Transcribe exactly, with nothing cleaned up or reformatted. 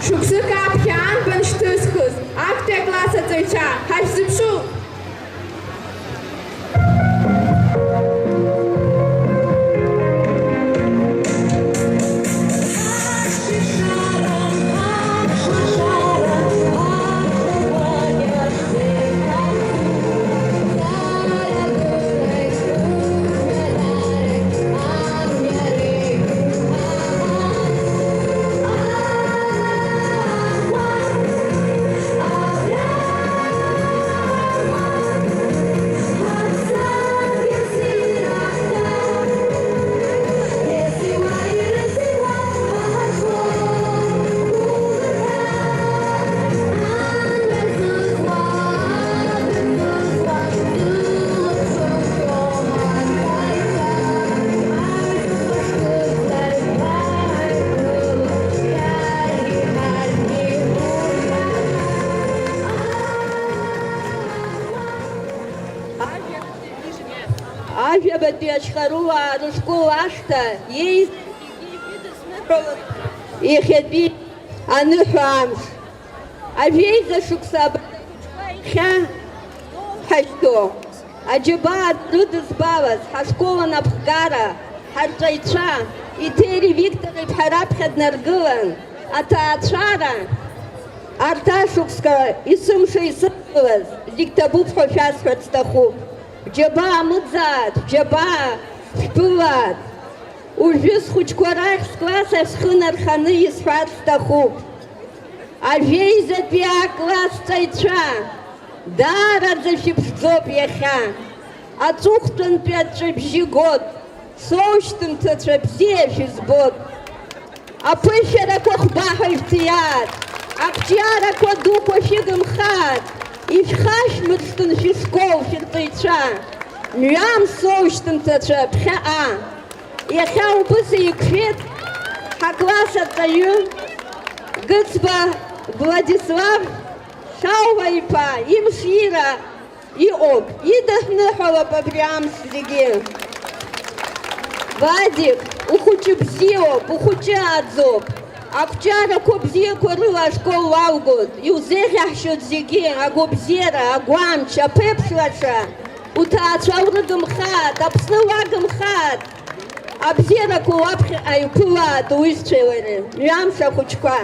Шықәсык аԥхьа анбан шьҭызхыз, актәи акласс аҵаҩцәа, ҳашәзыԥшуп! Ажәабатәи ашьхаруаа рышкол ашҭа иеиз иахьатәи аныҳәа амш. Ажәеиза шықәса абарҭқәа иахьа ҳашьҭоу аџьабаа рыдызбалаз ҳашкол анапхгара, ҳарҵаҩцәа, Иҭери Виктор-иԥҳа раԥхьа днаргылан, аҭаацәара, арҭ ашықәсқәа есымша исыдгылаз зегь ҭабуп ҳәа шәасҳәарц сҭахуп. Бџьабаа мыӡаат, бџьабаа шәԥылаат! Уажәы схәыҷқәа рахь скласс ахь схы нарханы исҳәарц сҭахуп. Ажәеизатәи А-класс ҵаҩцәа, даараӡа шәыԥшӡоуп иахьа. Аҵыхәтәантәи аҵәҵәабжьы гот, соушьҭымҭацәа бзиа шәызбот. Аԥышәарақәа хәба ҳәа ишәҭиаат, ақәҿиарақәа дуқәа шәыгымхаат, ишәхашәмыршҭын шәышкол шәырҵаҩцәа, мҩамш соушьҭымҭацәа ԥхьаҟа. Иахьа убыс еиқәшәеит ҳакласс аҵаҩы Гыцба Владислав Шьалуа-иԥа имшира. Иҟоуп, идаҳныҳәалап абри амш зегьы. Вадик, ухәыҷы бзиоуп, ухәыҷы ааӡоуп. Ақәҿиарақәа бзиақәа рыла ашкол уалгоит. Иузеиӷьаҳшьоит зегьы, агәабзиара, агәамч, аԥеиԥш лаша. Уҭаацәа урыгымхааит, Аԥсны уагымхааит. Абзиарақәа уаԥхьаҟа иуԥылааит уҩызцәеи уареи, мҩамш ахәыҷқәа.